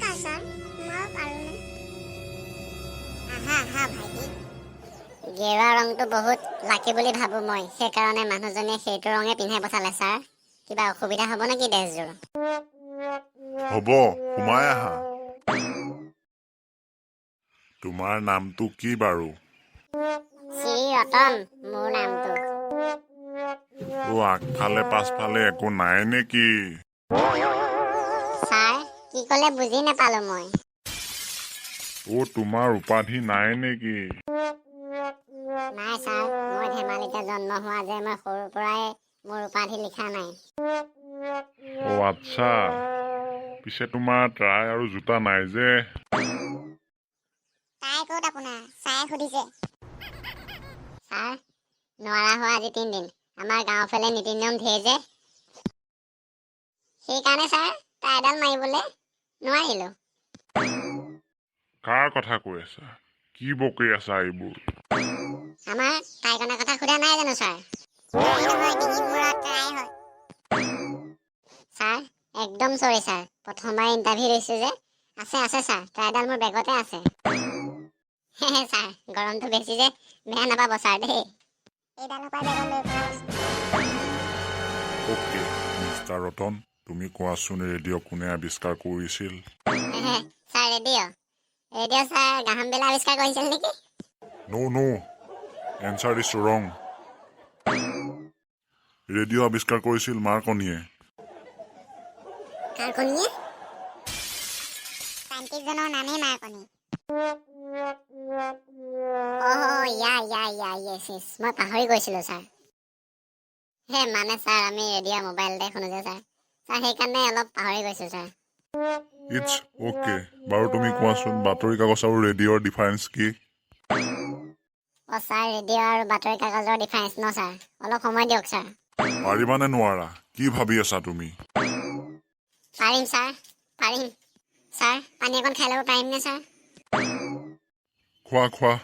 নমস্কাৰ ছাৰ, মই পাৰোঁনে? আহা আহা ভাইটি। গেৰুৱা ৰংটো বহুত লাকি বুলি ভাবোঁ মই, সেইকাৰণে মানুহজনীয়ে সেইটো ৰঙে পিন্ধাই পঠালে। ছাৰ, কিবা অসুবিধা হ'ব নেকি ড্ৰেছযোৰ? হ'ব, সোমাই আহা। তোমাৰ নামটো কি বাৰু? শ্ৰী ৰতন মোৰ নামটো। অ', আগফালে পাছফালে একো নাই নেকি? ছাৰ, কি ক'লে বুজি নাপালো মই। অ', তোমাৰ উপাধি নাই নেকি? নাই ছাৰ, মই ধেমালিতে জন্ম হোৱা যে, মই সৰুৰ পৰাই মোৰ উপাধি লিখা নাই। অ' আচ্ছা, পিছে তোমাৰ ট্ৰাই আৰু জোতা নাই যে? তাই ক'ত আপোনাৰ? ছাৰে সুধিছে। ছাৰ, নোৱাৰা হোৱা আজি 3 দিন। আমাৰ গাঁৱৰ ফালে নীতি নিয়ম ধেৰ যে, সেইকাৰণে ছাৰ, টাইডাল মাৰিবলৈ নোৱাৰিলোঁ। কাৰ কথা কৈ আছা? কি বকি আছা এইবোৰ? আমাৰ টাইকণাৰ কথা সোধা নাই জানো ছাৰ? নহয় নহয়, ডিঙিত মূৰত ট্ৰাই হয়। ছাৰ, একদম চৰি ছাৰ, প্ৰথমবাৰ ইণ্টাৰভিউ দিছোঁ যে। আছে আছে ছাৰ, টাইডাল মোৰ বেগতে আছে। ছাৰ, গৰমটো বেছি যে, বেয়া নাপাব ছাৰ দেই। এইডালৰ পৰা বেগত লৈ ফুৰা বস্তু। অ'কে মিষ্টাৰ ৰতন, তুমি কোৱাচোন, ৰেডিঅ' কোনে আৱিষ্কাৰ কৰিছিল? Sir, radio', radio' sir, Graham বেলে আৱিষ্কাৰ কৰিছিল নেকি? No, answer is wrong. Radio আৱিষ্কাৰ কৰিছিল মাৰ্কনিয়ে। মাৰ্কনিয়ে? চাইণ্টিষ্টজনৰ নামেই মাৰ্কনি। অ' yeah yeah yeah, yes, মই পাহৰি গৈছিলোঁ ছাৰ। হে মানে ছাৰ, আমি ৰেডিঅ' মোবাইলতে শুনো যে ছাৰ, ছাৰ সেইকাৰণে অলপ পাহৰি গৈছোঁ ছাৰ। It's okay. বাৰু, তুমি কোৱাচোন, বাতৰি কাগজ আৰু ৰেডিঅ'ৰ ডিফাৰেঞ্চ কি? অ' ছাৰ, ৰেডিঅ' আৰু বাতৰি কাগজৰ ডিফাৰেঞ্চ ন? ছাৰ, অলপ সময় দিয়ক ছাৰ। পাৰিবানে নোৱাৰা? কি ভাবি আছা তুমি? পাৰিম ছাৰ, পাৰিম ছাৰ। পানী অকণ খাই ল'ব পাৰিমনে ছাৰ? খোৱা খোৱা।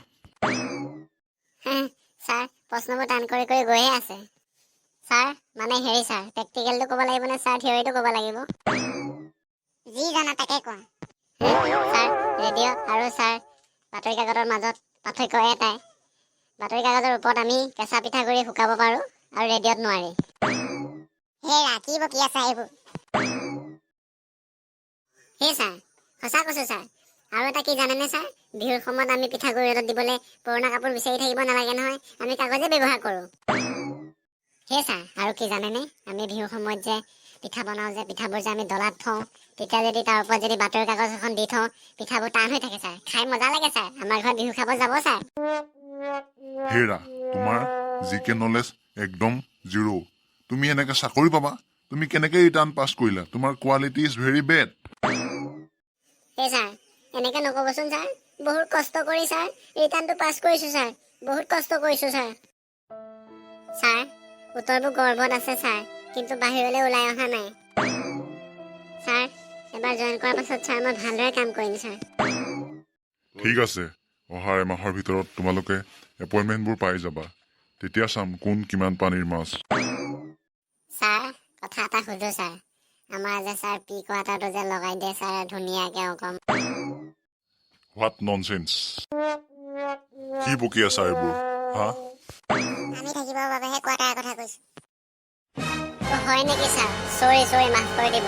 ছাৰ, প্ৰশ্নবোৰ টান কৰি কৰি গৈহে আছে ছাৰ। মানে হেৰি ছাৰ, প্ৰেক্টিকেলটো ক'ব লাগিবনে ছাৰ, থিয়ৰিটো ক'ব লাগিব? যি জানা তাকে কোৱা। ছাৰ, ৰেডিঅ' আৰু ছাৰ বাতৰি কাকতৰ মাজত পাৰ্থক্য এটাই, বাতৰি কাগজৰ ওপৰত আমি কেঁচা পিঠাগুড়ি শুকাব পাৰোঁ আৰু ৰেডিঅ'ত নোৱাৰি। হেৰা, কি বকি আছা এইবোৰ? সেই ছাৰ, সঁচা কৈছোঁ ছাৰ। আৰু এটা কি জানেনে ছাৰ? বিহুৰ সময়ত আমি পিঠাগুড়ি ৰ'দত দিবলৈ পুৰণা কাপোৰ বিচাৰি থাকিব নালাগে নহয়, আমি কাগজে ব্যৱহাৰ কৰোঁ। সেই ছাৰ, আৰু কি জানেনে? আমি বিহুৰ সময়ত যে পিঠা বনাওঁ যে, পিঠাবোৰ যে আমি ডলাত থওঁ, তেতিয়া যদি তাৰ ওপৰত যদি বাতৰি কাগজ এখন দি থওঁ, পিঠাবোৰ টান হৈ থাকে ছাৰ, খাই মজা লাগে ছাৰ। আমাৰ ঘৰত বিহু খাব যাব ছাৰ। হেৰা, তোমাৰ জি কে নলেজ একদম জিৰ'। তুমি এনেকে চাকৰি পাবা? তুমি কেনেকে ৰিটাৰ্ণ পাছ কৰিলা? তোমাৰ quality is very bad. সেই ছাৰ, এনেকে নক'বচোন ছাৰ। বহুত কষ্ট কৰি ছাৰ ৰিটাৰ্ণটো পাছ কৰিছোঁ ছাৰ, বহুত কষ্ট কৰিছোঁ ছাৰ। ছাৰ, উত্তৰবোৰ গৰ্ভত আছে ছাৰ, কিন্তু বাহিৰলৈ ওলাই অহা নাই ছাৰ। এবাৰ জইন কৰাৰ পাছত ছাৰ, মই ভালদৰে কাম কৰিম ছাৰ। ঠিক আছে, অহা এমাহৰ ভিতৰত তোমালোকে এপইণ্টমেণ্টবোৰ পাই যাবা। তেতিয়া চাম কোন কিমান পানীৰ মাছ। ছাৰ, কথা এটা সুধো ছাৰ? আমাৰ যে ছাৰ পি কোৱাৰ্টাৰটো যে লগাই দিয়ে ছাৰ ধুনীয়াকে অকণ What nonsense! কি বকি আছা এইবোৰ, হা? আমি থাকিবৰ বাবেহে কোৱাৰ্টাৰৰ কথা কৈছো। অ, হয় নেকি ছাৰ? চৰি চৰি, মাফ কৰি দিব।